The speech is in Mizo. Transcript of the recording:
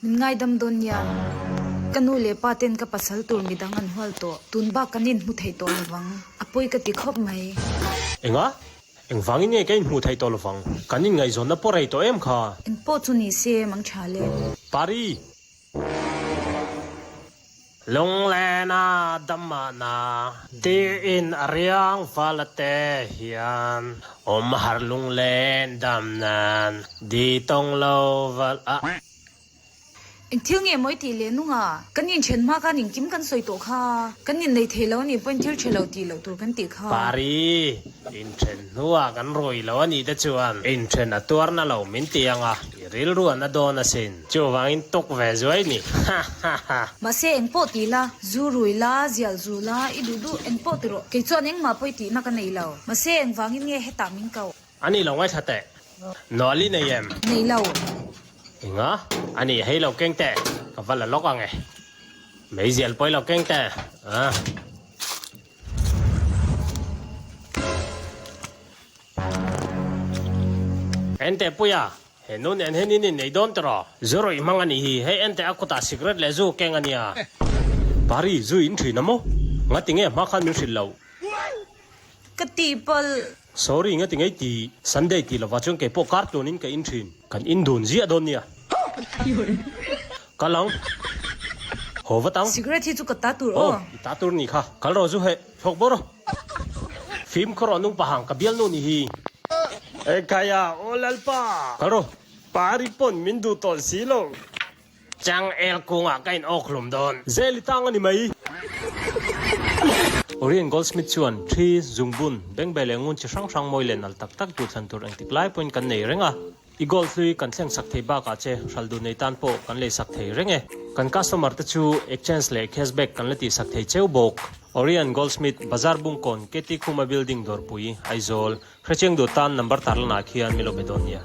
Min ngaidam dawn nia. Ka nu leh pa ten ka pasal tur midang an hual tawh. Tun bak kan inhmu thei tawh lovang. A pawi ka ti khawp mai. Enga? Engvangin nge ka inhmuh theih tawh lovang? Kan inngaihzawnna pawh rei tawh em kha? Engpawh chu ni se, mang tha le. Pari! Lunglena damahna tiin a riang vala te hian awm har lunglen dam nan di tawng lo val a. Eng thil nge mawi tih leh nunga? Kan inthen hma khan engkim kan sawi tawh kha. Kan innei thei lo a nih pawhin thil tha lo tih loh tur kan tih kha. Pari, inthen hnuah kan rui lo a nih te chuan inthen a tuarna lo min ti ang a, i rilru a na dawn asin. Chuvangin tuk ve zuai ni. Ha ha ha. Mahse engpawh ti la, zu rui la, zial zu la, i duh duh engpawh ti rawh. Kei chuan engmah pawi tihna ka nei lo. Mahse engvangin nge hetah min koh? A ni lo ngaithla teh. Nawlh i nei em? Nei lo. Enga? A ni hei lo keng teh. Ka va la lawk ang e. Meizial pawi lo keng teh. Ah. Enteh Puia, he nu nen hian in innei dawn tiraw? Zu rawih hmang a nih hi. Hei enteh a kutah cigarette leh zu keng a nia. Pari, zu in thin a maw? Ngati nge hma khan min hrilh loh? Ka tihpalh. Sorry nga ti ngei ti Sunday tih lovah chuan keipawh kar tluanin ka in thin. Kan in dun ziah dawn nia. Kal ang. Haw vat ang. Cigarette hi chu ka ta tur aw. Aw, i ta tur ni kha. Kal rawh zu heh, thlawk bawr aw. Fimkhur aw nung pahang ka bialnu ni hi. Ekhaya, aw Lalpa. Kal rawh. Pari pawn min duh tawh si lo. Chang el kungah ka in awk hlum dawn. Zel i tang a ni mai. Orion Goldsmith chuan thi, zungbun, bengbeh leh ngun chi hrang hrang mawi leh nal tak tak duhthlan tur engtik lai pawhin kan nei reng a. I gold hlui kan thleng sak thei bakah che hral duh nei tan pawh kan lei sak thei reng e. Kan customer te chu exchange leh cashback kan la tih sak thei cheu bawk. Orion Goldsmith, Bazar Bungkawn, KT Khuma Building Dawrpui, Aizawl. Hrechiang duh tan number tarlanah khian min lo be dawn nia.